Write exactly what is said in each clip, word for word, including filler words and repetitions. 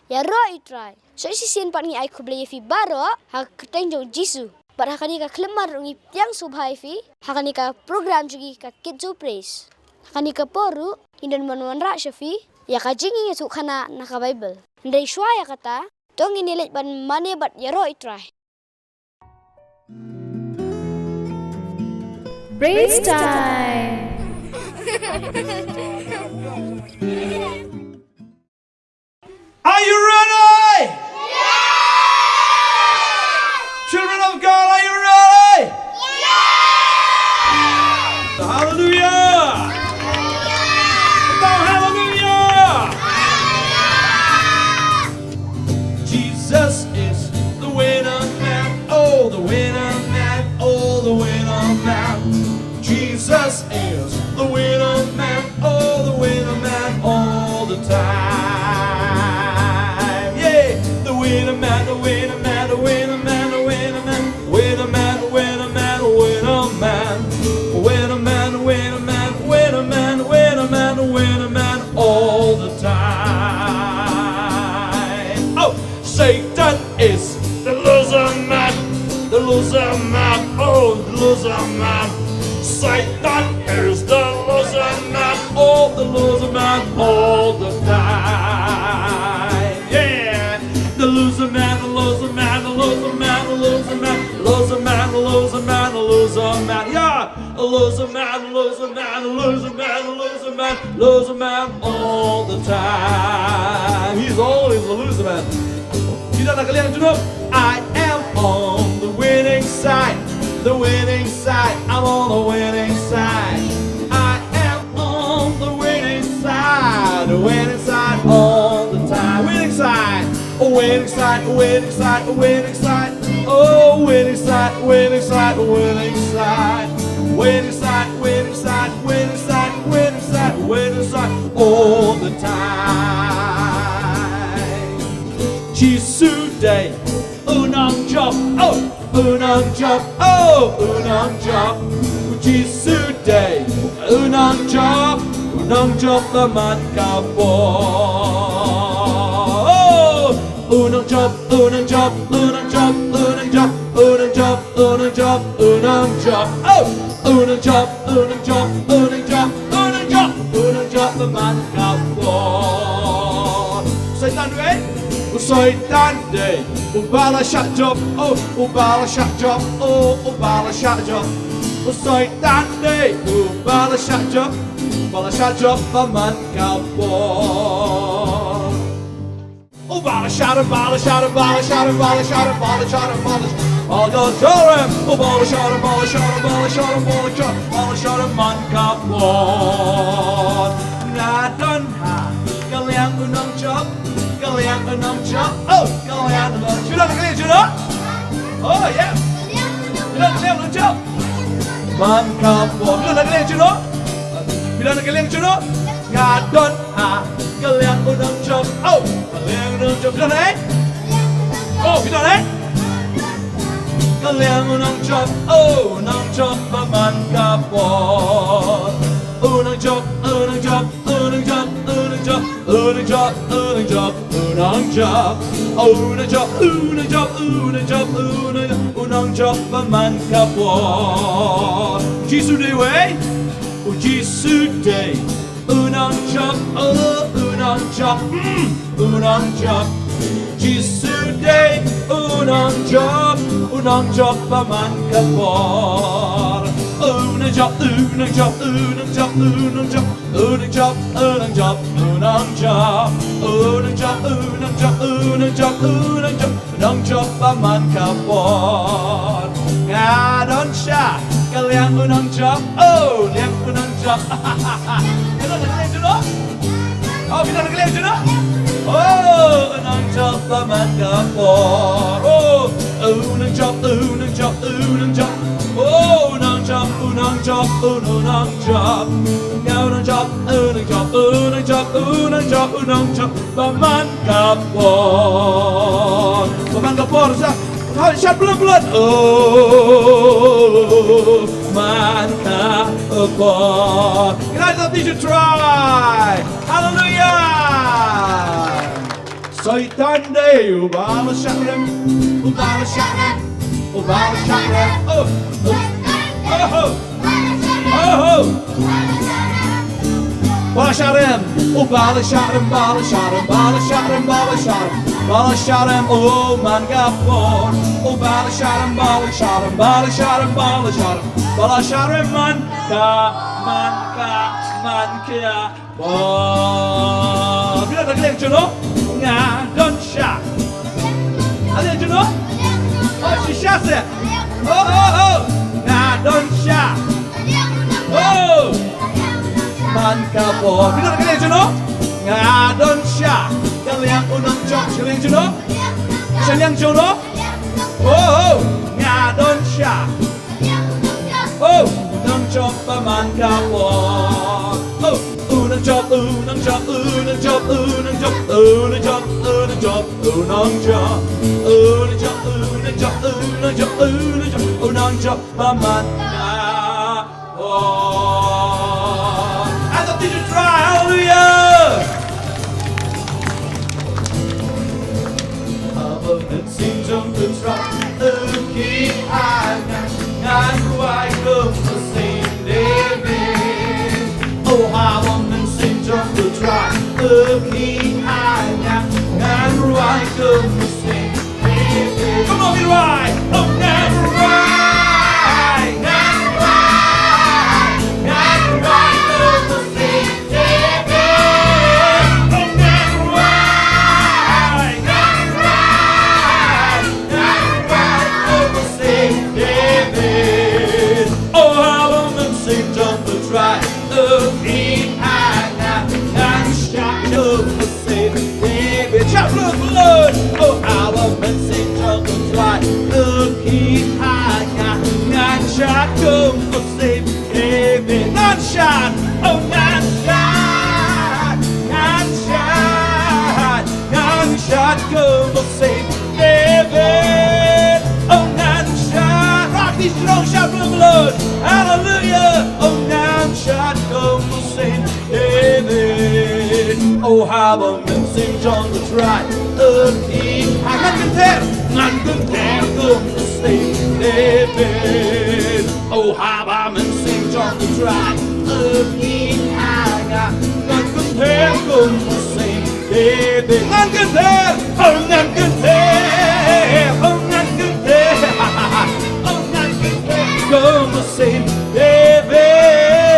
Ïaroh ïa u Trai. Shuh shisien pat ngi ai khublei ïa phi baroh ha ka kyrteng jong u Jisu. Bad ha kane ka khyllipmat ruh ngi pdiang sngewbha ïa phi ha kane ka program jong ngi ka Kids Who Praise. Ha kane ka por ruh ngin don ban wanrah sha phi ïa ka jingïathuhkhana na ka Baibl. Hynrei shuwa ïa kata, to ngin ïaleit ban mane bad ïaroh ïa u Trai. Praise time. Are you ready? Children of God, are you ready? Hallelujah! Hallelujah! Jesus is the winner man. Oh, the winner man. Oh, the winner man. Jesus is the winner man. Oh, the winner man all the time. Yeah, the winner man, the winner man, the winner man, the winner man, winner man, winner man, winner man, winner man, winner man, winner man, winner man, winner man all the time. Oh, Satan is the loser man, the loser man, oh, the loser man. Satan is the loser man, oh, the loser man all the time. Yeah, the loser man, the loser man, the loser man, the loser man, loser man, the loser man, the loser man. Yeah. A loser man, a loser man, a loser man, a loser man, loser man all the time. He's always a loser man. Kita nak kalian junub. I am on the winning side, the winning side. I'm on the winning side. I am on the winning side, the winning side all the time. Winning side, a winning side, a winning side, a winning side. Oh, winning side, winning side, winning side. Winning side, winning side, winning side, winning side, winning side all the time. Jisu dei u nongjop, oh, u nongjop, oh, u nongjop. Jisu dei u nongjop, u nongjop ba man ka por. Oh, u nongjop, u nongjop, u nongjop, u nongjop, u nongjop, u nongjop, u nongjop. Oh, u nongjop, u nongjop, u nongjop, u nongjop, u nongjop ba man ka por. Soitan wei, u Soitan dei u ba la shah jop, oh, u ba la shah jop, oh, u ba la shah jop. U Soitan dei u ba la shah jop, ba la shah jop ba man ka por. U ba la shah, ba la shah, ba la shah, ba la shah, ba la shah, ba la shah, ba la shah, ba la shah, ba la shah man ka por. Nga don ha ka liang u nongjop, ka liang u nongjop, oh, ka liang u nongjop. Shu don ka liang shu don? Oh, yeah. Shu don ka liang u nongjop. Man ka por. Shu don ka liang shu don? Shu don ka liang shu don? Nga don ha ka liang u nongjop. Oh, ka liang u nongjop. Phi don eh? Oh, phi don eh? Ka liang u nongjop. Oh, u nongjop ba man ka por. U nongjop, u nongjop, u nongjop, u nongjop, u nongjop, u nongjop, u nongjop. Oh, u nongjop, u nongjop, u nongjop, u nongjop, u nongjop ba man ka por. Jisu dei wei. U Jisu dei u nongjop, oh, u nongjop, mm, u nongjop. Jisu dei u nongjop, u nongjop ba man ka por. U nongjop, u nongjop, u nongjop, u nongjop, u nongjop, u nongjop, u nongjop. U nongjop, u nongjop, u nongjop, u nongjop. U nongjop ba man ka por. Nga don sha ka liang u nongjop. Oh, liang u nongjop. Phi don ka liang junom? Oh, phi don ka liang junom? Oh, u nongjop ba man ka por. Oh, u nongjop, u nongjop, u nongjop. Oh, u nongjop, u nongjop, u nongjop. Nga u nongjop, u nongjop, u nongjop, u nongjop, u nongjop. Ba man ka por. Ba man ka por sa. Hai, shat bulan bulan. Oh, man ka por. Can I love you to try? Hallelujah. Soitan dei u ba la shah rem, u ba la shah rem, u ba la shah rem. Oh, oh, oh, oh, oh. Ba la shah rem, u ba la shah rem, ba la shah rem, ba la shah rem, ba la shah rem, ba la shah rem, oh man ka por. U ba la shah rem, ba la shah rem, ba la shah rem, ba la shah rem, ba la shah rem, man ka, man ka, man ka. Ba, phi la dang leh juno? Nga don sha. Leh juno? Oh, shisha se. Oh, oh, oh. Nga don sha. Oh. Man ka por. Phi la dang leh juno? Nga don sha. Ka liang u nongjop, sha liang juno? Sha liang juno? Oh, oh. Nga don sha. Oh, u nongjop ba man ka por. Oh, u nongjop, u nongjop, u nongjop, u nongjop, u nongjop, u nongjop, u nongjop, u nongjop, u nongjop, u nongjop, u nongjop ba man ka por. As a teacher try, hallelujah. Haba mynsiem jong u Trai u khih ha nga, ngan rwai kum u Saint David. Oh, haba mynsiem jong u Trai u khih ha nga, ngan rwai kum u Saint David. Come on, we rwai. Oh, ngan rwai, ngan rwai, ngan rwai kum u Saint David. Oh, ngan rwai, ngan rwai, ngan rwai kum u Saint David. Oh, haba mynsiem jong u Trai u khih ha nga, ngan shad kum u Saint David. Shad kum u Lord. Oh, haba mynsiem jong u Trai u khih ha nga, ngan shad kum u Saint David. Ngan shad, oh ngan shad, ngan shad, ngan shad kum u Saint David. Oh ngan shad, rock these strong, shout for the Lord. Hallelujah. Oh ngan shad kum u Saint David. Oh haba mynsiem jong u Trai u khih ha nga, ngan kynther, ngan kynther kum u Saint David. Oh haba mynsiem jong u Trai u khih ha nga, ngan kynther kum u Saint David. Ngan kynther, oh ngan kynther, oh ngan kynther, oh ngan kynther kum u Saint David.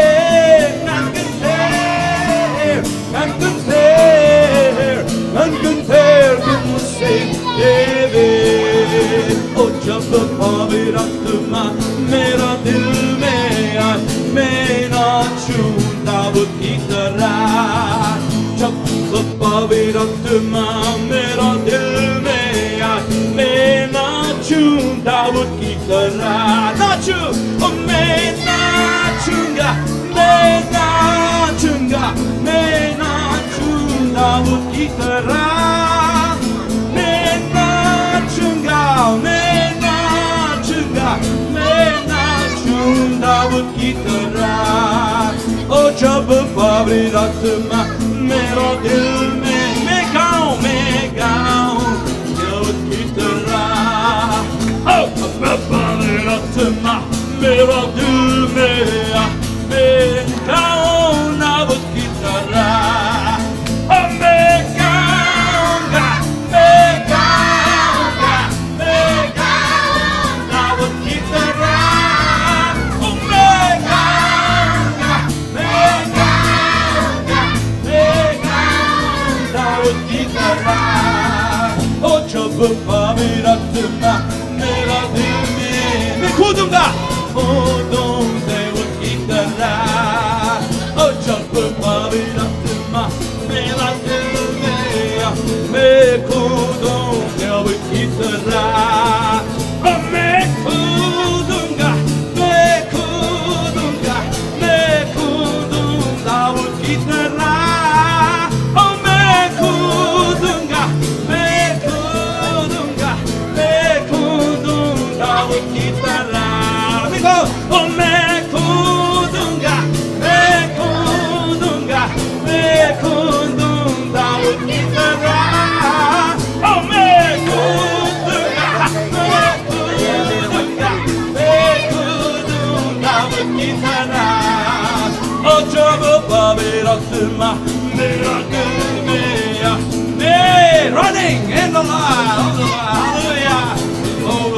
Ngan kynther, ngan kynther, ngan kynther kum u Saint David. Oh jab bha mera tumha, mera dil mein aaye, main na chunda Daud ki tarah. Jab bha mera tumha, mera dil mein aaye, main na chunda Daud ki tarah. Nachu, oh main nachunga, main nachunga, main nachunda Daud ki tarah. Main nachunga, main nachunga, main nachunda Daud ki tarah. Oh jab bha mera tumha, mera dil mein, main gaun, main gaun Daud ki tarah. Oh, bha mera tumha, mera dil mein aaye, main gaun Daud ki tarah. Oh, main gaunga, main gaunga, main gaun Daud ki tarah. Oh, main gaunga, main gaunga, main gaun Daud ki tarah. Oh jab bha mera tumha, mera dil mein, main khudunga, khudunga Daud ki tarah. Oh jab bha mera tumha, mera dil mein aaye, main khudunga Daud ki tarah. Oh main khudunga, main khudunga, main khudunga Daud ki tarah. Oh main khudunga, main khudunga, main khudunga Daud ki tarah. Main khudunga, oh main khudunga, main khudunga, main khudunga Daud ki tarah. Hey, running in the light of the light. Hallelujah. Oh,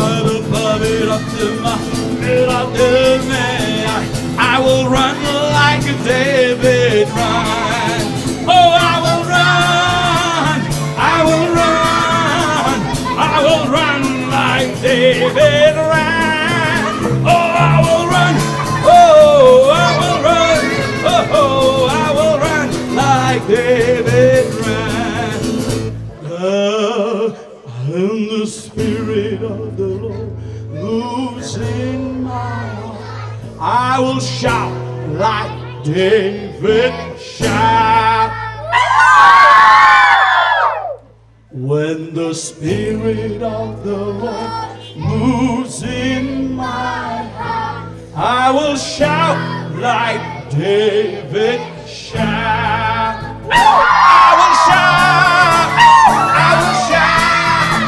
I will run like David ran. Oh, I will run. I will run. I will run like David ran. Oh, I will run. Oh, I will run. Oh, oh, I will run like David ran. Uh, when the Spirit of the Lord moves in my heart, I will shout like David shout. When the Spirit of the Lord moves in my heart, I will shout like David shout. I will shout. I will shout.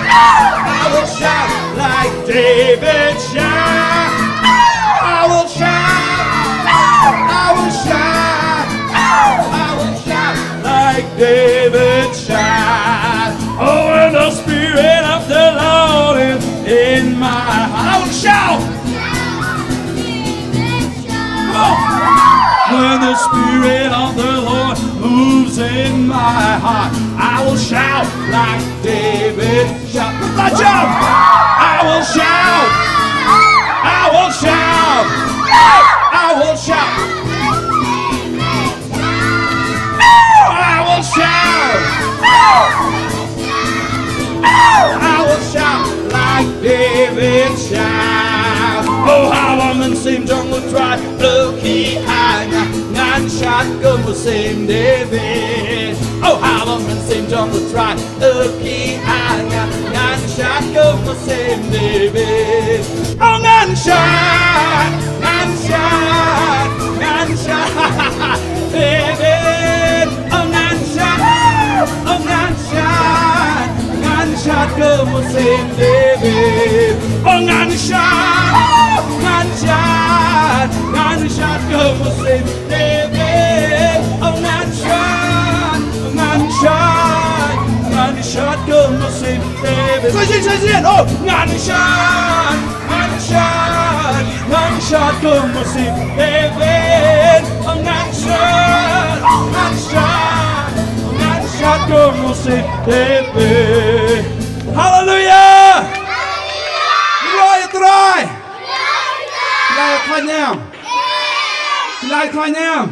I will shout like David shout. I will shout. I will shout. I will shout like David shout. Oh, when the Spirit of the Lord is in my heart, I will shout. When the Spirit of the Lord moves in my heart, I will shout like David shout. Put that jump! I will shout! I will shout! I will shout! I will shout! I will shout like David shout. Oh, how long the same tongue will try. Look, he hang, ngan shout kum same David. Oh, how long the same tongue will try. Look, he hang, ngan shout kum same David. Oh, ngan shout, ngan shout, ngan shout. David, oh, ngan shout, oh, ngan shout, ngan shout kum same David. Oh, ngan shout, ngan shout, ngan shout kum same David. Oh, ngan shout, ngan shout, ngan shout kum same David. Sing, sing, sing, sing. Oh, ngan shout, ngan shout, ngan shout kum same David. Oh, ngan shout, ngan shout, ngan shout kum same David. Hallelujah! Glory, Trai! Lai Trai Nyam! Lai Trai Nyam!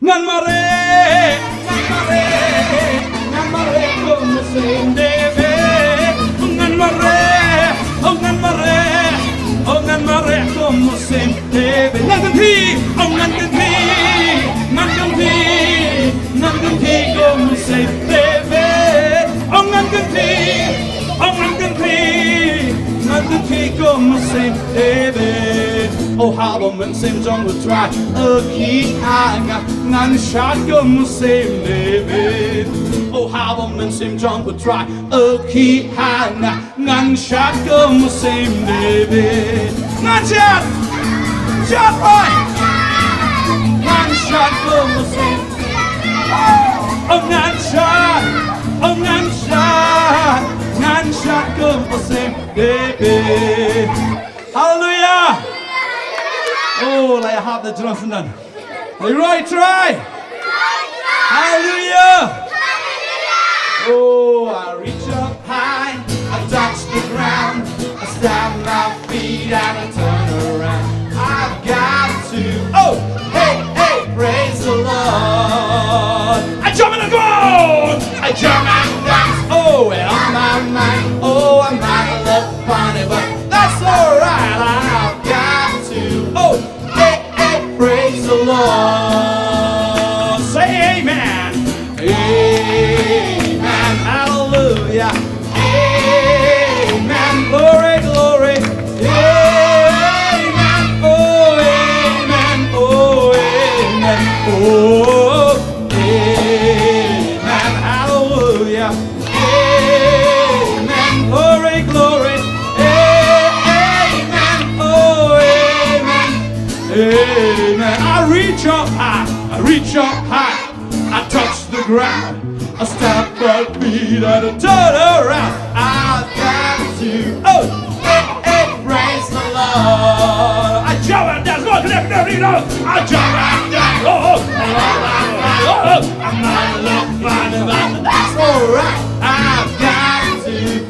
Ngan mareh, ngan mareh, ngan mareh kum same David. Ngan mareh, oh ngan mareh, oh ngan mareh kum same David. Ngan kynthih, oh ngan kynthih, ngan kynthih, ngan kynthih kum same David. Oh ngan kynthih, oh ngan kynthih, ngan kynthih kum same David. Oh, haba u Mynsiem jong u Trai u khih ha nga, ngan shout kum same David. Oh, haba u Mynsiem jong u Trai u khih ha nga, ngan shout kum same David. Ngan shout, shout, boy. Ngan shout kum same. Oh, ngan shout, oh, ngan shout, ngan shout kum same David. Hallelujah. Oh, la ïahap da jrong syndon. Are you ready, Trai? Hallelujah. Oh, I reach up high, I touch the ground, I stamp my feet and I turn around. I've got to, oh, hey, hey, praise the Lord. I jump and I go, I jump and dance, oh, and on my mind, oh, I might look funny, but that's alright. I've got to, oh, hey, hey, praise the Lord. Say amen. Amen. Hallelujah. Amen. Glory, glory. Amen. Oh, amen. Oh, amen. Oh, amen. Hallelujah. Amen. Glory, glory. A-, amen. Oh, amen. Amen. I reach up high. I reach up high, I touch the ground, I stamp my feet and I turn around. I've got to, oh, hey, hey, praise the Lord. I jump and dance, look at everybody, you know. I jump and dance, oh, oh, oh, oh, oh, oh. I might look funny, but that's alright. I've got to,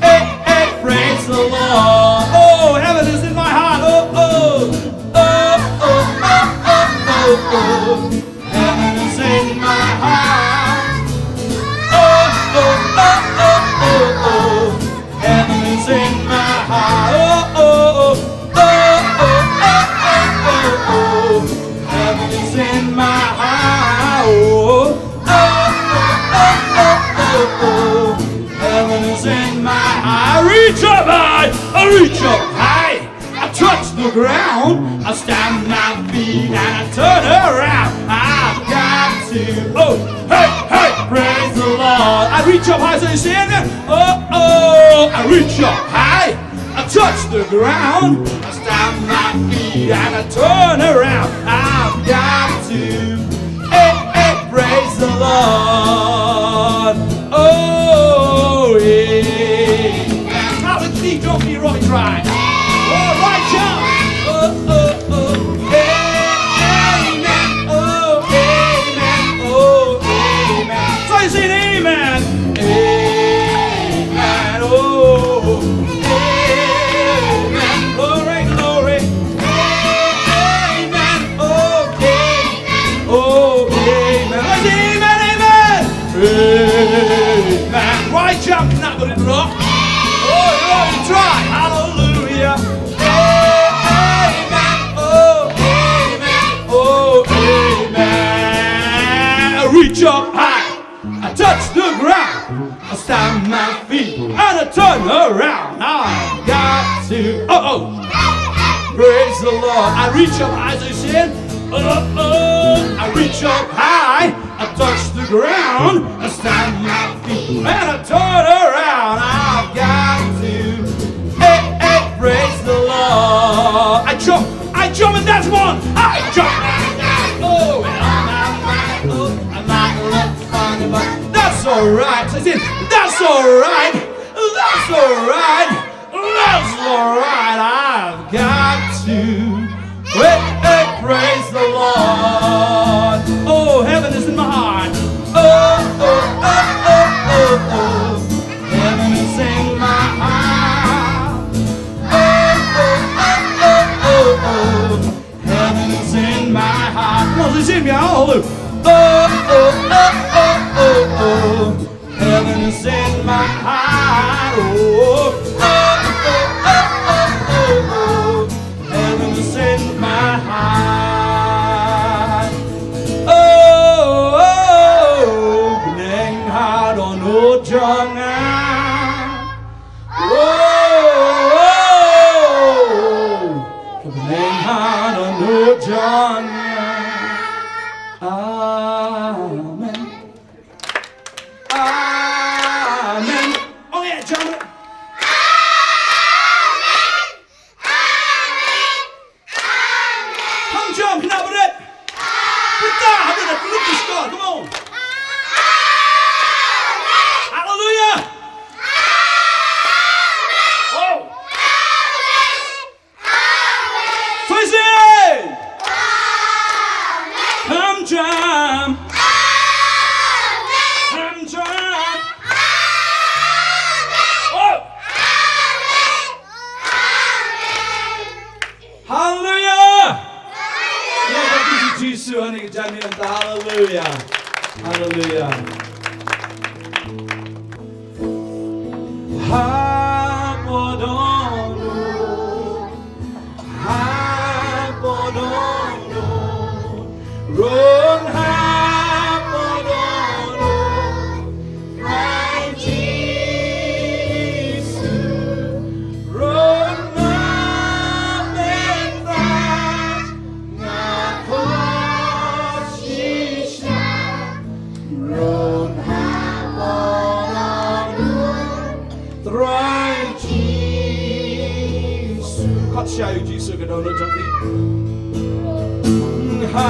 hey, hey, praise the Lord. Oh, heaven is in my heart, oh, oh. Oh, oh, oh, oh, oh, oh. Heaven is in my heart. Oh, oh, oh, oh, oh, oh. Heaven is in my heart. Oh, oh, oh. Oh, oh, oh, oh, oh, oh. Heaven is in my heart. Oh, oh, oh, oh, oh, oh, oh. Heaven is in my heart. I reach up high. I reach up high. I touch the ground, I stamp my feet and I turn around. I've got to, oh, hey, hey, praise the Lord. I reach up high, so you see it? Oh, oh, I reach up high, I touch the ground, I stamp my feet and I turn around. I've got to, hey, hey, praise the Lord. Oh, amen. Now let's see, don't be right, right. All right, jump. Oh, oh, oh. Amen. Oh, amen. Oh, amen. So you sing amen. Amen. Oh, amen. Glory, glory. Amen. Oh, amen. Oh, amen. Let's say amen, amen. Amen. Right jump, not gonna drop. Oh, you try. Hallelujah. Amen. Oh, amen. Oh, amen. Reach up high. I touch the ground. I stamp my feet and I turn around. I got to, oh, oh. Praise the Lord. I reach up high, so you sing. Oh, oh. I reach up high. I touch the ground. I stamp my feet and I turn around. I've got to, hey, hey, praise the Lord. I jump, I jump and that's one. I jump and that's oh, and I'm out, oh, I might look funny, but that's alright. I said, that's alright. That's alright. That's alright. I've got to. Hey, hey, praise the Lord. Oh, heaven is in my heart. Oh, oh, oh, oh, oh, oh. Heaven is in my heart. Oh, oh, oh, oh, oh, oh. Heaven is in my heart. Come on, let's sing, y'all. Oh, oh, oh, oh, oh, oh. Heaven is in my heart. Oh, oh, oh, oh, oh, oh. Heaven is in my heart. Oh, oh, oh, bneng ha dohnud jong nga. Oh, oh, oh, bneng ha dohnud jong nga. Amen. Amen. Oh yeah, jump it. Come jump, hina bret. Pita, hina bret, look the score, come on. Hallelujah. Oh. Praise Him! Come jump! Come jump! Oh! Hallelujah! Ïa ka kti Jisu ha kane ka janmiet mynta. Hallelujah! Hallelujah! Ha podong Ha podong rong ha podong Trai Jisu rong na benta nga khoh shisha rong ha podong Trai Jisu. Khot sha ïa u Jisu ka dohnud jong phi. Ha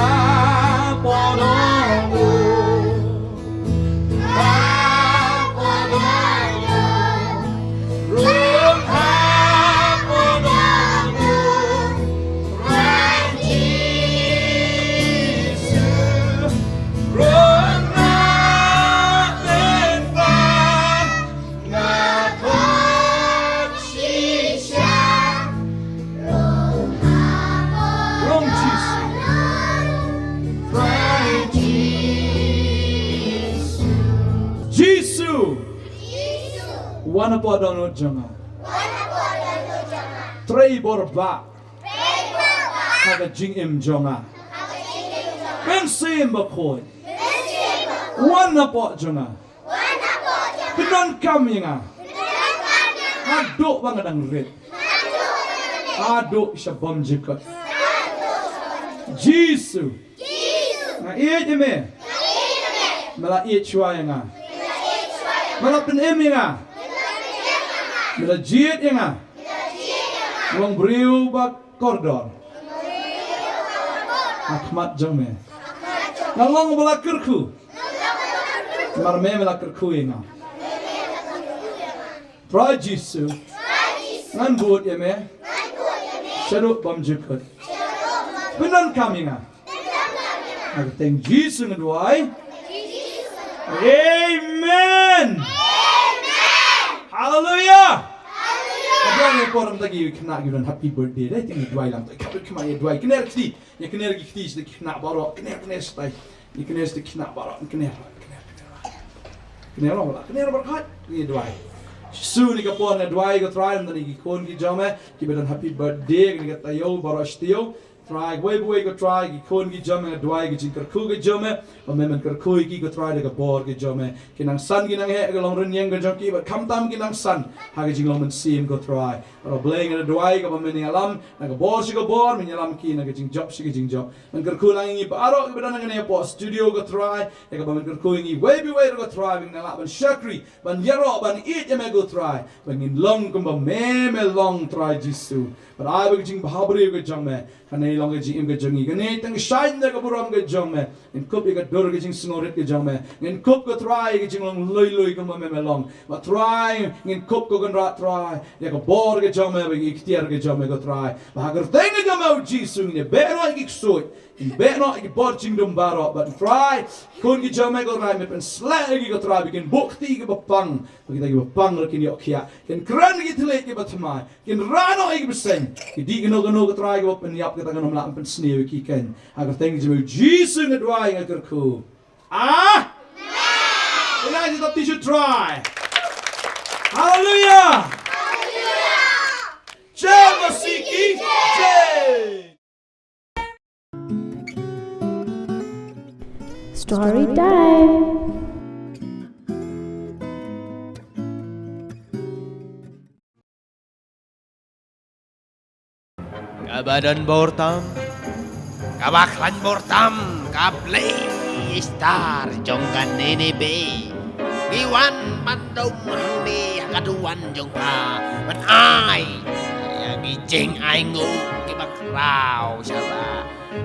Wan hapoh dohnud jong nga. Trei bor bha ha ka jingim jong nga. Mynsiem Bakhuid, wan hapoh jong nga. Pyndonkam ïa nga haduh ba nga dang rit, haduh sha bymjukut. Jisu, nga ïeit ïa me. Me la ïeit shuwa ïa nga. Me la pynim ïa nga. Me la jied ïa nga. Long briew ba kordor ha khmat jong me. Nga long ba la kyrkhu. Namar me, me la kyrkhu ïa nga. Trai Jisu, ngan bud ïa me shaduh bymjukut. Pyndonkam ïa nga. Ha ka kyrteng Jisu nga duwai. Amen. Haleluya. Ka dei por ym da ki khynnah ki don happy birthday, dei tang duwai lang. Ka khmat ïa duwai. Kner kti. Ïa kner ki kti sha ki khynnah baroh. Kner, kner sha tai. Ïa kner sha ki khynnah baroh. Kner, kner, kner. Kner baroh, kner baroh. Ïa duwai. Shu ïa ka por nga duwai ko Trai, ynda ki khun ki jong me kiba don happy birthday, kane ka taïew baroh shi taïew. Trai, kawei kawei ko Trai, ki khun ki jong me, nga duwai ka jingkyrkhu ka jong me, ba me men kyrkhu ïa ki ko Trai da ka bor ka jong me. Ki nang san ki nang heh ha ka long rynïeng ka jong ki, bad khamtam ki nang san ha ka jinglong mynsiem ko Trai. Bad Blei, nga duwai kaba men ïalam na ka bor sha ka bor, men ïalam ki na ka jingjop sha ka jingjop. Men kyrkhu lang ïa ngi baroh kiba don hangne hapoh studio ko Trai, ïa kaba men kyrkhu ïa ngi iwei pa iwei ruh ko Trai, ba ngin lah ban shakri, ban ïaroh, ban ïeit ïa me ko Trai, ba ngin long kumba me me long Trai Jisu. Bad ai ba ka jingbhabriew ka jong me, kane long ka jingim ka jong ngi, kane tang shaiñ da ka burom ka jong me. Ngin kup ïa ka dur ka jingsngewrit ka jong me. Ngin kup ko Trai ïa ka jinglong lui lui kumba me me long. Bad Trai, ngin kup ko Kynrad Trai ïa ka bor ka jong me bad ïa ka iktiar ka jong me ko Trai. Bad ha ka kyrteng ka jong me u Jisu ngin ïa beh noh ïa ki ksuid. Ngin beh noh ïa ki bor jingdum baroh. Bad Trai, khun ki jong me ko Trai, me pynshlur ïa ki ko Trai, ba kin buh kti kiba pang, ba kita kiba pang ruh kin ïoh khiah. Kin kren ïa ki thylliej kiba thymmai. Kin rah noh ïa ki bseiñ. Ki dih kano kano ko Trai kaba pynïap, kita kan ym lah ban pynsniew ïa ki keiñ. Ha ka kyrteng jong u Jisu nga duwai, nga kyrkhu. Amen. Pynlong jingtip sha u Trai. Haleluya. Jai Masih ki jai. Story time. Kaba don bor tam, kaba khlaiñ bor tam, ka Blei Ishtar jong ka Nineveh. Ngi wan ban dum hangne ha ka duwan jong pha, ban ai ïa ki jingainguh kiba khraw sha pha.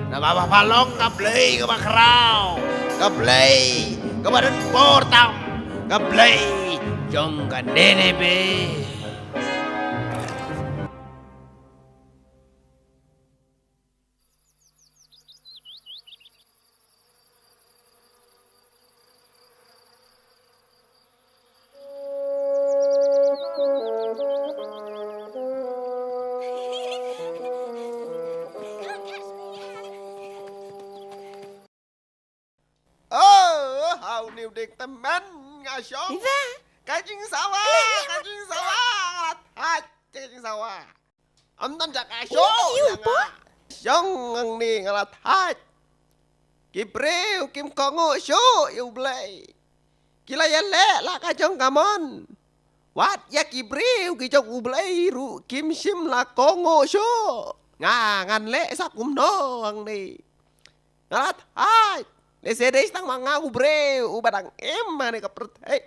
Namar ba pha long ka Blei kaba khraw, ka Blei kaba don bor tam, ka Blei jong ka Nineveh. Oh, hau niu dik temen nga shong. Ka jingsawa, ka jingsawa, nga la thait ka jingsawa. Am tan da ka shu ïa nga. Shong ngang ni nga la thait. Ki briew kim kohnguh shuh ïa U Blei. Ki la ïaleh la ka jong ka mon. Wat ïa ki briew ki jong U Blei ruh kim shym la kohnguh shuh. Nga ngan leh sa kumno ngang ni. Nga la thait. Lehse dei tang ma nga u briew uba dang im ha kane ka pyrthei.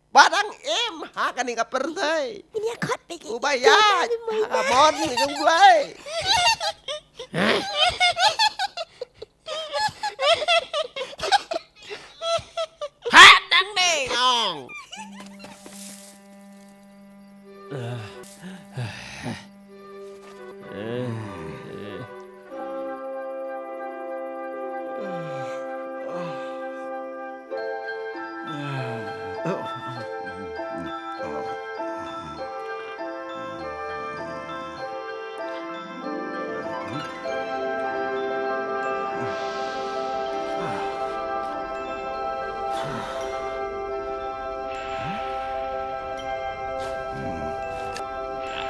Ba dang im ha kane ka pyrthei. Uba ïaid ha ka mon ka jong U Blei. Heh, dang dei nong.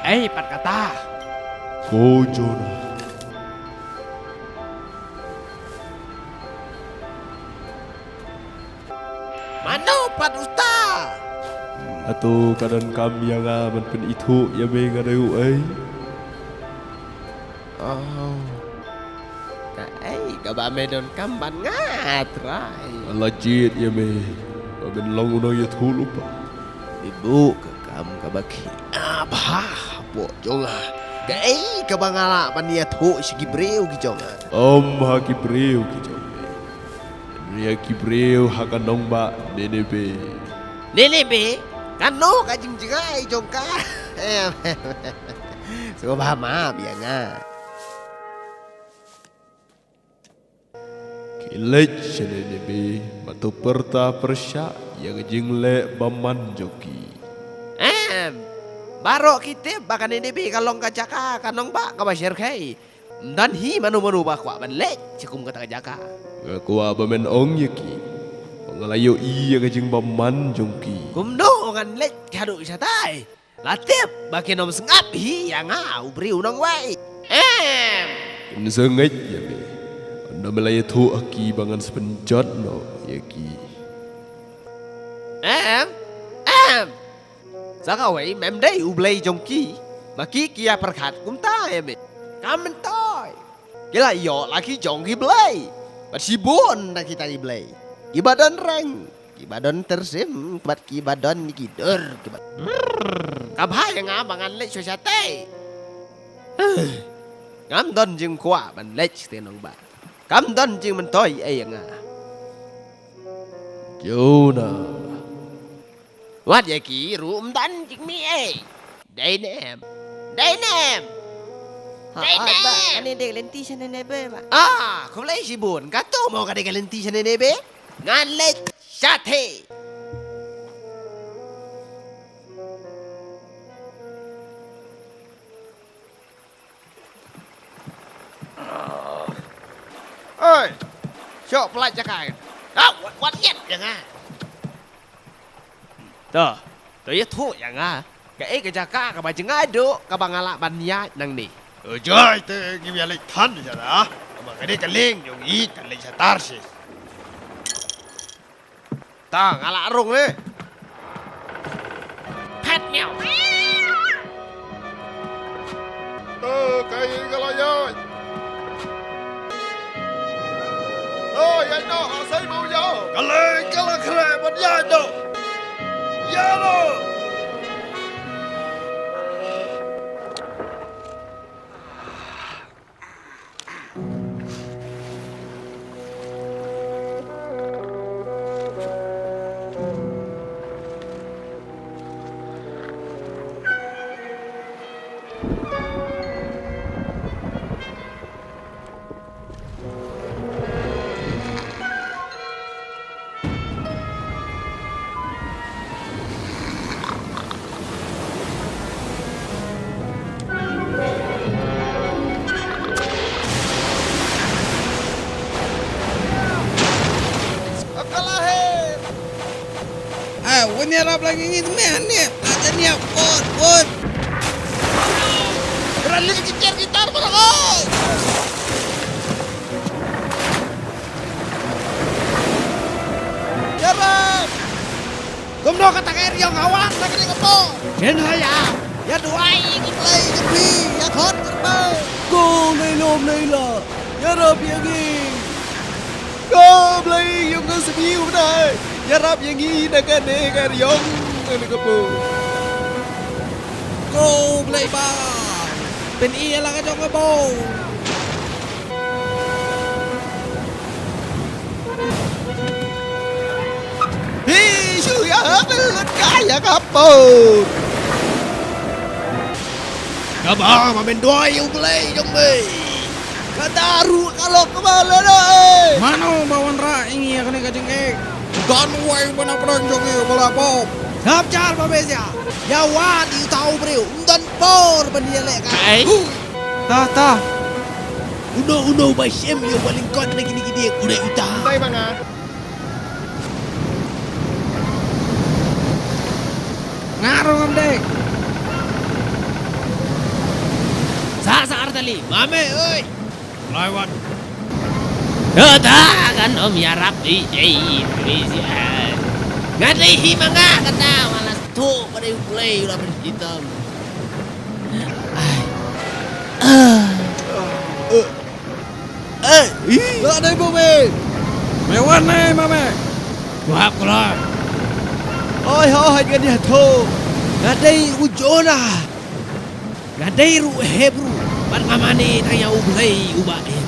Ei, pat kata. Ko Jonah. Mano pat uta? Hato ka donkam ïa nga ban pynithuh ïa me nga dei uei? Oh. Kaei kaba me donkam bad nga, Trai? Nga la jied ïa me ba men long u nongïathuhlypa. Me buh ka kam kaba khia bha hapoh jong nga. Kaei kaba nga lah ban ïathuh sha ki briew ki jong nga? Ym ha ki briew ki jong me, hynrei ha ki briew ha ka nongbah Nineveh. Nineveh? Kano ka jingjngai jong ka? Sngewbha map ïa nga. Ki leit sha Nineveh bad to pyrta pyrshah ïa ka jingleh bymman jong ki. Em, baroh ki tip ba ka Nineveh ka long ka jaka, ka nongbah kaba shyrkhei. Ym don hi mano mano ba kwah ban leit sha kum kata ka jaka. Nga kwah ba men ong ïa ki ba nga la ïohi ïa ka jingbymman jong ki. Kumno ngan leit haduh shatai? La tip ba kin ym sngap hi ïa nga, u briew nongwei. Em. Kin sa ngeit ïa me ynda me la ïathuh ha ki ba ngan sa pynjot noh ïa ki. Em. Em. Sa kawei mem dei u blei jong ki ba ki ki ïa pyrkhat kumta ïa me. Kam myntoi. Ki la ïoh la ki jong ki blei. Bad shibun na kita ki blei kiba don reng, kiba don tyrsim bad kiba don ki dur kiba. Ka bha ïa nga ba ngan leit sha shatei. Ngam don jingkwah ban leit shatei nongbah. Kam don jingmyntoi ei ïa nga. Jonah. Wat ïa ki ruh ym don jingmih ei. Dei ne em? Dei ne em? Ha, dei ne em? Kane dei ka lynti sha Nineveh ba. Ah, khublei shibun. Kato mo ka dei ka lynti sha Nineveh? Ngan leit shatei. Oi, shoh pynlait jaka. Ah, wat, wat ïa nga. To, to ïathuh ïa nga. Kaei ka jaka kaba jngai duh kaba nga lah ban ïaid nangne? Jngai te ngi ïa leit than sha da. Kaba ka dei ka lieng jong ngi kan leit sha Tarshish. Ta nga la rung ne. Phet miau. To kai ka la ïai. To ïai no asai mau ïa. Ka lei ka la kre ban ïai no. Ïa no. Ah, wan ïarap lang ïa ngi te meh hangne. Aja niap, bot, bot. Rali ki tiar gitar baroh. Ïarap! Kumno kata ka eriong ha wan na kane ka por? Ngin ïa, ïa duwai ïa ki blei jong phi, ïa khot kyrpad. Ko Blei lom Blei lah, ïarap ïa ngi. Ko Blei jong ka sniew bnai, ïarap ïa ngi na kane ka eriong na kane ka por. Ko Blei ba, pyni ïa la ka jong ka bor. Phi shu ïa hapdeng lut kai ïa ka por. Kaba ma men duwai ïa U Blei jong me. Ka daru ka lok kaba lada. Mano ba wanrah ïa ngi ïa kane ka jingeh? Don uwei ban ïa pdeng jong ngi uba la pop. Thap jar ba me sia. Ïa wad ïa uta u briew. Ym don por ban ïaleh kai. Ai. Hu. Ta, ta. Uno, uno ba shem ïa uba lyngkot na kine ki dieng u dei uta. Dei ba nga. Nga ruh ngam dei. Tali, mame, oi. Lai wan. Kata kan om yarap di jai, di jai. Ngadei hi manga kata wala tu pada U Blei ula pen hitam. Ai. Ah. Eh, ih. Ngadei bumi. Mewan nai mame. Wap keluar. Oi, oi, ngadei tu. Ngadei u Jonah. Nga dei ruh Hebru, bad nga mane tang ïa U Blei uba im.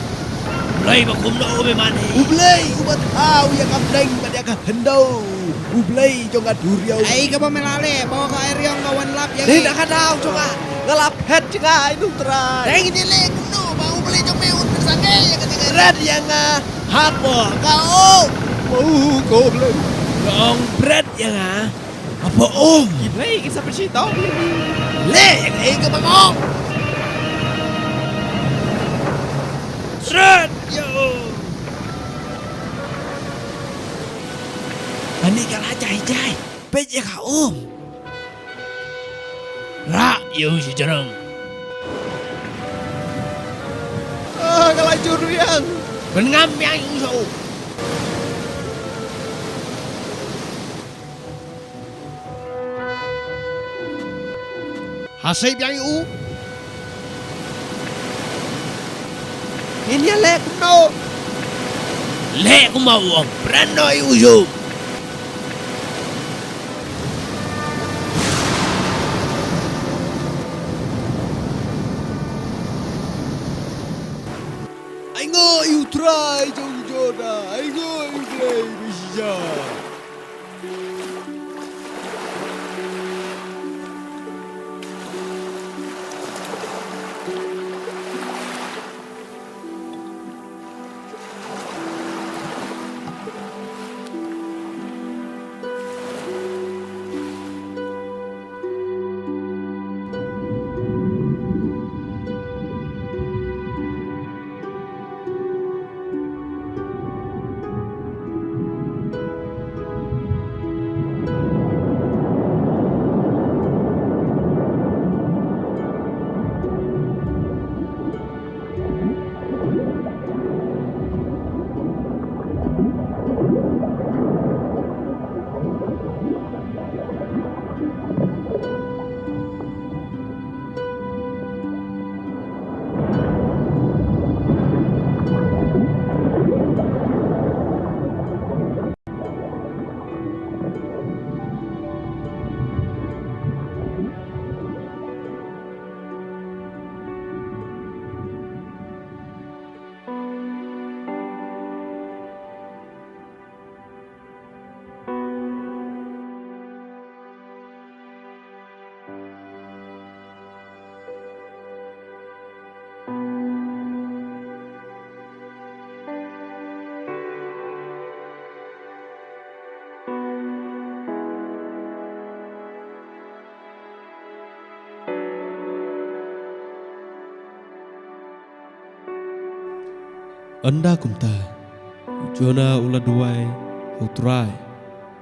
U Blei ba kumno me mane? U Blei uba thaw ïa ka bneng bad ïa ka khyndew. U Blei jong nga duriaw. Ai kaba me la leh, ba ka ai riang ka wan lap ïa. Dei na ka daw jong nga. Nga la phet jong nga ai nong Trai. Dei ngi leh kumno ba U Blei jong me un pynsangeh ïa ka jingeh. Rat ïa nga. Hapoh ka um. Wow, ko Blei. Long bret ïa nga. Apa um? Ki Blei ki sa pynshitong. Leh ïa kaei kaba nga ong. Sret ïa u. Kane ka la jai jai. Peit ïa ka um. Rah ïa u shi jrong. Ah, ka la jur biang. Pynngam biang ïa u sha u. Ha sei biang ïa u. Ngin ïa leh kumno? Leh kumba u ong, pren noh ïa u sha u. Ainguh ïa u Trai jong u Jonah, ainguh ïa u Blei ba shisha. Ynda kumta, u Jonah u la duwai ha u Trai,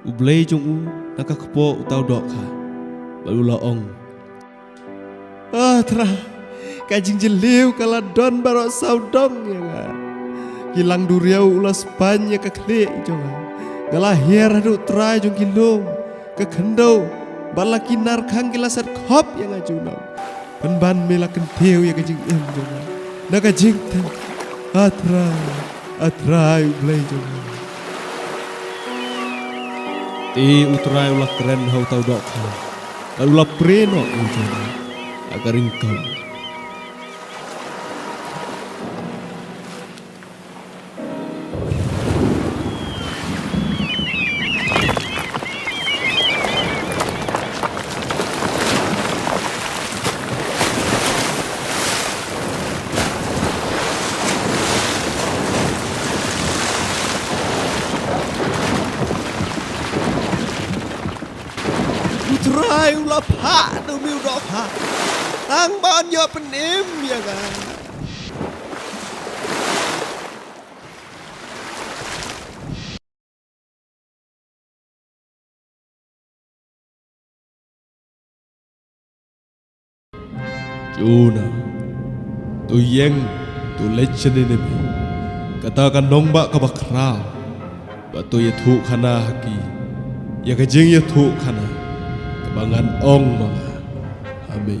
u Blei jong u, na ka kpoh uta u dohkha, bad u la ong, "Ah Trai, ka jingjylliew ka la don baroh sawdong ïa nga. Ki lang duriaw u la spaiñ ïa ka khlieh jong nga. Nga la hiar haduh trai jong ki lum, ka khyndew bad la ki narkhang ki la set khop ïa nga junom. Pynban me la kyntiew ïa ka jingim jong nga na ka jingtep. Ah Trai, ah Trai U Blei jong nga." Te u Trai u la kren ha uta u dohkha, bad u la prie noh ïa u Jonah ha ka ringkaw. U Trai u la phah na u dohkha, tang ban ïoh pynim ïa nga. Jonah, To ïeng, to leit sha Nineveh, kata ka nongbah kaba khraw, bad to ïathuhkhana ha ki ïa ka jingïathuhkhana kaba ngan ong ma nga. Ha me.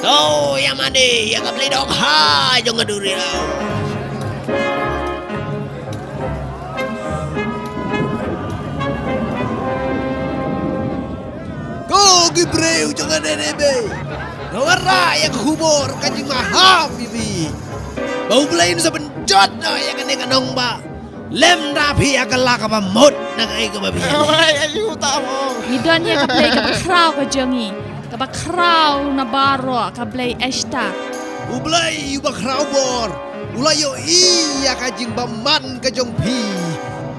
To ïa mane ïa ka blei dohkha jong ka duriaw. Ko ki briew jong ka Nineveh, nga wanrah ïa ka khubor ka jingmaham ïa phi, ba U Blei un sa pynjot noh ïa kane ka nongbah. Lem da phi ïa ka la kaba mut na kaei kaba phi ïa. Ngi don ïa ka Blei kaba khraw ka jong ngi, kaba khraw na baroh, ka Blei Eshtar. U Blei uba khraw bor u la ïohi ïa ka jingbymman ka jong phi.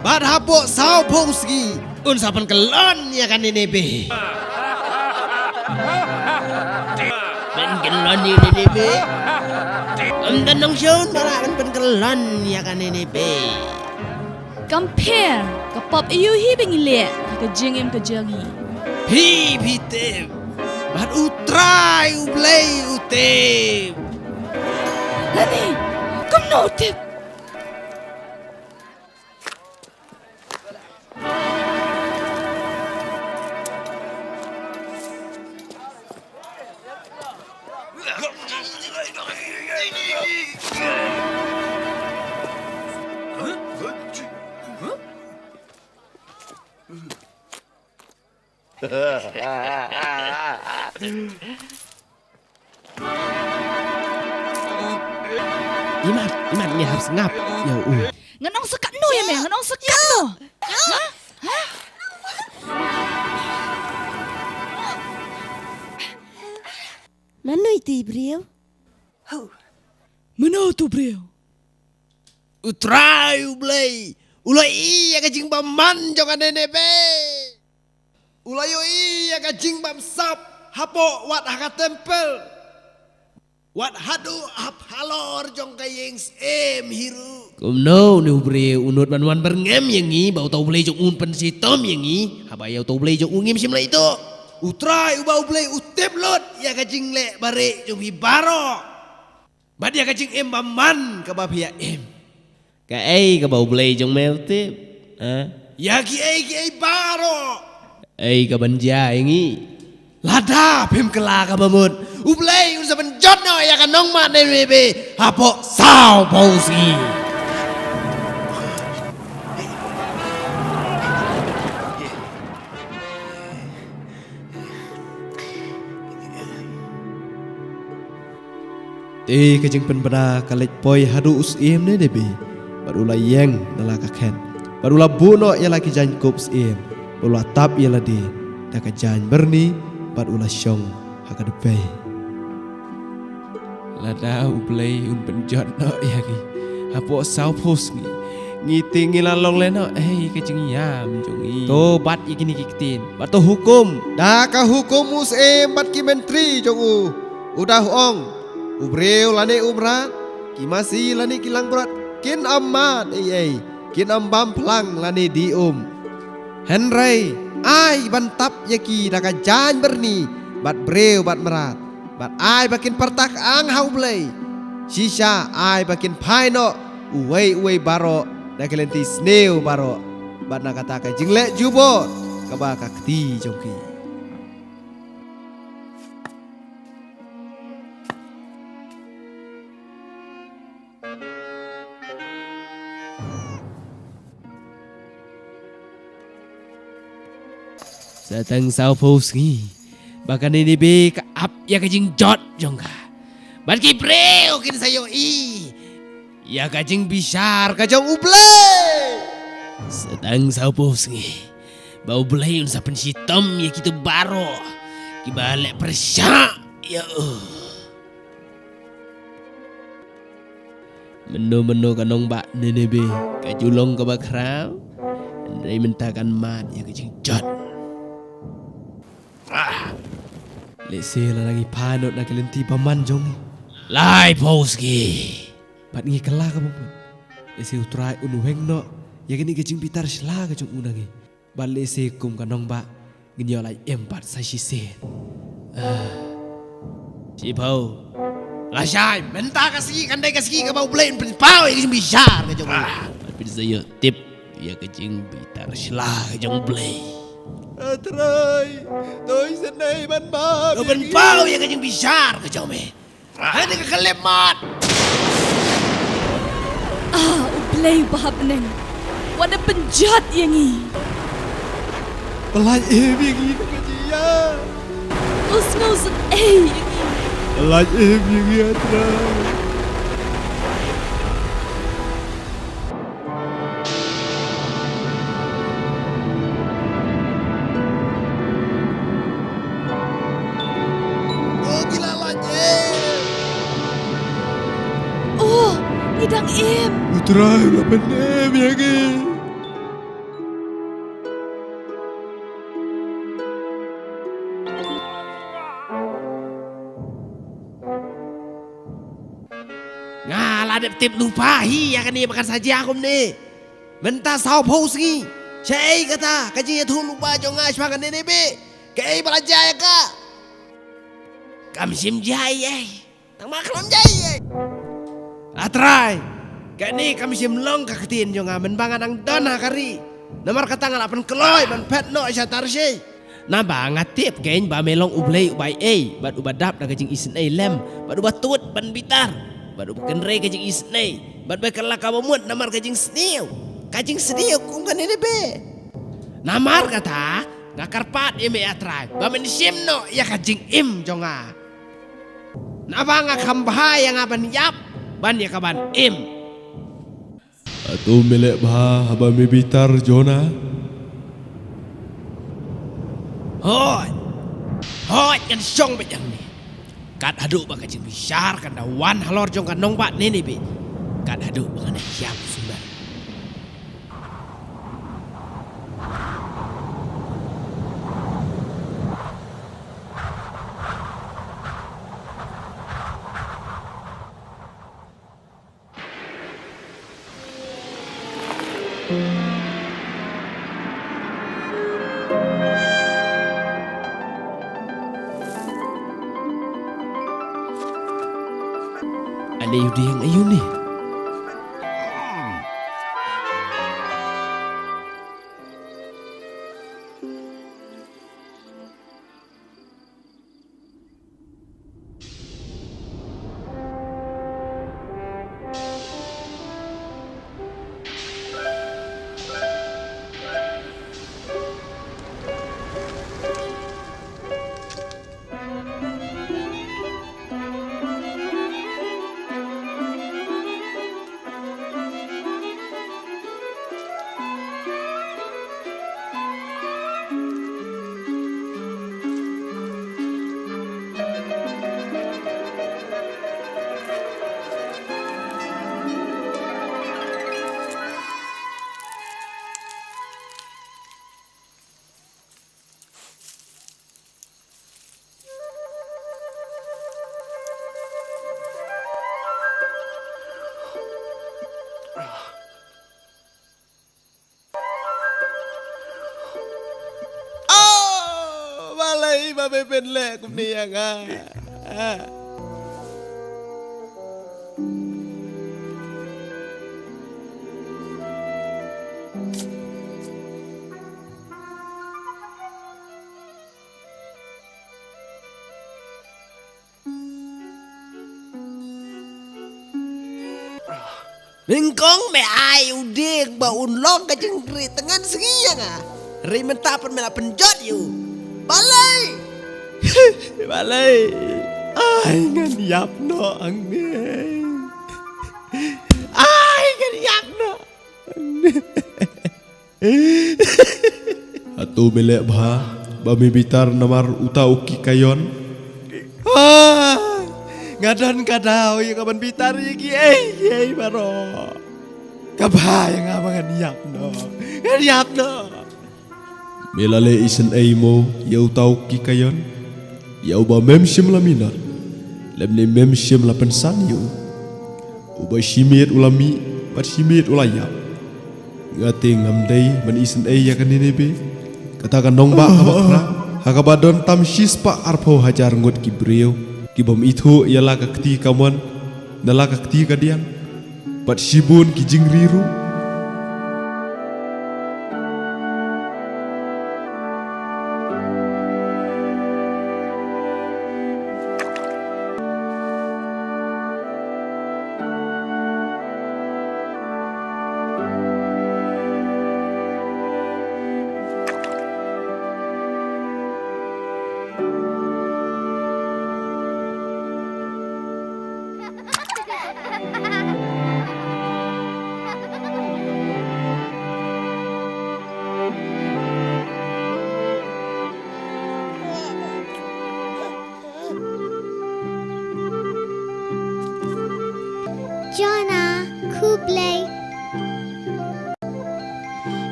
Bad hapoh sawphew sngi un sa pynkyllon ïa ka Nineveh. Pynkyllon ïa ka Nineveh? Ym don nongshun ba lah ban pynkyllon ïa ka Nineveh. Kam pher, ka pop aïu hi ba ngi leh ha ka jingim ka jong ngi. Phi, phi tip. Bad U Trai U Blei u tip. Lane kumno u tip? Imat, imat, ngi hap sngap ïa u. Ngan ong sa katno ïa me, ngan ong sa katno. Ha? Ha? Mano iti briew? Mano tu briew? U Trai U Blei u la ïohi ïa ka jingbymman jong ka Nineveh. U la ïohi ïa ka jingbymsap hapoh wat ha ka templ, wat haduh ha phalor jong ka ïing syiem hi ruh. Kumno une u briew un nud ban wan byrngem ïa ngi ba uta u Blei jong u un pynshitom ïa ngi, haba ïa uta u Blei jong u ngim shym la ithuh? U Trai uba U Blei u tip lut ïa ka jingleh barieh jong phi baroh. Bad ïa ka jingim bymman kaba phi ïa im. Kaei kaba U Blei jong me u tip? Ha? Ïa kiei kiei baroh. Ei kaban jia ïa ngi. Lada phim kylla kaba mut, U Blei un sa pynjot noh ïa ka nongmah Nineveh hapoh sawphew sngi. Te ka jingpynbna ka leit poi haduh u syiem Nineveh, bad u la ïeng na la ka khet, bad u la buh noh ïa la ki jaiñkup syiem, bad u la tap ïa lade da ka jaiñ byrni, bad u la shong ha ka dpei. Lada U Blei un pynjot noh ïa ngi hapoh sawphew sngi, ngi te ngi la long lehnoh ei ka jingïam jong ngi. To bat ïa kine ki ktien bad to hukum. Da ka hukum u syiem bad ki myntri jong u, u da ong, u briew lane u mrad, ki masi lane ki langbrot, kin ym mad ei ei, kin ym bam phlang lane dih um. Hynrei ai ban tap ïa ki da ka jaiñ byrni, bad briew bad mrad, bad ai ba kin pyrta kang ha U Blei. Shisha ai ba kin phai noh uwei uwei baroh na ki lynti sniew baroh, bad na kata ka jingleh jubor kaba ka kti jong ki. Tang sawphew sngi ba ka Ninibe ka ap ïa ka jingjot jong ka, bad ki briew kin sa ïohi ïa ka jingbishar ka jong U Blei. Sa tang sawphew sngi ba U Blei un sa pynshitom ïa kito baroh kiba leh pyrshah ïa u. Mynno mynno ka nongbah Ninibe ka ju long kaba khraw, hynrei mynta kan mad ïa ka jingjot. Ah. Lehse la ngi phai noh na ka lynti bymman jong ngi. Laiphew sngi. Bad ngi kylla kaba mut. Lehse U Trai un weng noh ïa kane ka jingbitar sla ka jong u na ngi. Bad lehse kum ka nongbah ngin ïoh lait im pat sa shisien. Ah. Shiphew. Lashai, mynta ka sngi kan dei ka sngi kaba U Blei un pynpaw ïa ka jingbishar ka jong u. Ah. Bad phin sa ïoh tip ïa ka jingbitar sla ka jong U Blei. Ah, Trai, to isynei ban map ïa ngi. To pynpaw ïa ka jingbishar ka jong me ha kane ka khyllipmat. Ah, U Blei uba ha bneng, wat da pynjot ïa ngi. Pyllait im ïa ngi na ka jingïap. To sngew sngewsih ïa ngi. Pyllait im ïa ngi, ah Trai. Oh, ngi la lait im. Oh, ngi dang im. U Trai u la pynim ïa ngi. Nga la dep tip lypa hi ïa kane ba kan sa jia kumne. Mynta sawphew sngi. Shaei kata ka jingïathuhlypa jong nga shaphang ka Ninibe? Kaei ba la jia ïa ka? Kam shym jia ei ei. Tang ba khlem jia ei ei. Ah Trai, kane kam shym long ka ktien jong nga mynba nga dang don ha ka ri. Namar kata nga la pynkloi ban phet noh sha Tarshish. Naba nga tip kein ba me long U Blei uba ei ei bad uba dap da ka jingisynei lem bad uba tut ban bitar bad uba kynrei ka jingisynei bad ba kylla kaba mut namar ka jingsniew, ka jingsniew kum ka Ninibe. Namar kata nga kyrpad ïa me, ah Trai, ba men shim noh ïa ka jingim jong nga. Naba nga kham bha ïa nga ban ïap ban ïa ka ban im. Hato me leh bha haba me bitar Jonah? Hooid. Hooid, ngan shong beit hangne. Kat haduh ba ka jingbishar kan da wan halor jong ka nongbah Ninibe. Kat haduh ba ngan ïap sumar. Ale u dieng ayu ni. Oh, balei ba me pynleh kumne ïa nga? Nyngkong me ai u dieng ba un long ka jingrieh tngan sngi ïa nga. Hynrei mynta pat me la pynjot ïa u. Balei? Ai, ngan ïap noh hangne. Ai, ngan ïap noh. Hato me leh bha ba me bitar namar uta u Kikayon? Ah, nga don ka daw ïa kaban bitar ïa kiei kiei baroh. Ka bha ïa nga ba ngan ïap noh. Ngan ïap noh. Me la leh isynei mo ïa uta u Kikayon? Ïa uba mem shym la minot, lymne mem shym la pynsan ïa u. Uba shi miet u la mih bad shi miet u la ïap. Nga te ngam dei ban isynei ïa kane ne be. Kata ka nongbah kaba khraw, ha kaba don tam shispah arphew hajar ngut ki briew ki bym ithuh ïa la ka kti kamon ne la ka kti kadiang, bad shibun ki jingri ruh. Jonah, khublei.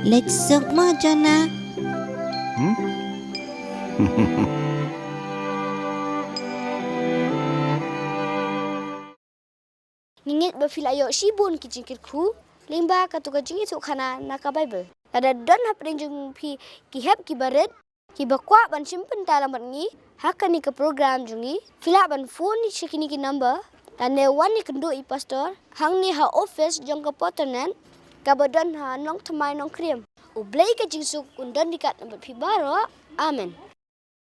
Leit suk mo Jonah. Hmm? Ngi ngeit ba phi la ïoh shibun ki jingkyrkhu lyngba katu ka jingïathuhkhana na ka Baibl. Lada don hapdeng jong phi ki hep kiba rit kiba kwah ban shim bynta lang bad ngi ha kane ka program jong ngi, phi lah ban phone sha kine ki number lane wan ïakynduh ïa i pastor hangne ha office jong ka Paternet kaba don ha Nongthymmai Nongkrem. U Blei ka jingsuk un don ryngkat bad phi baroh. Amen.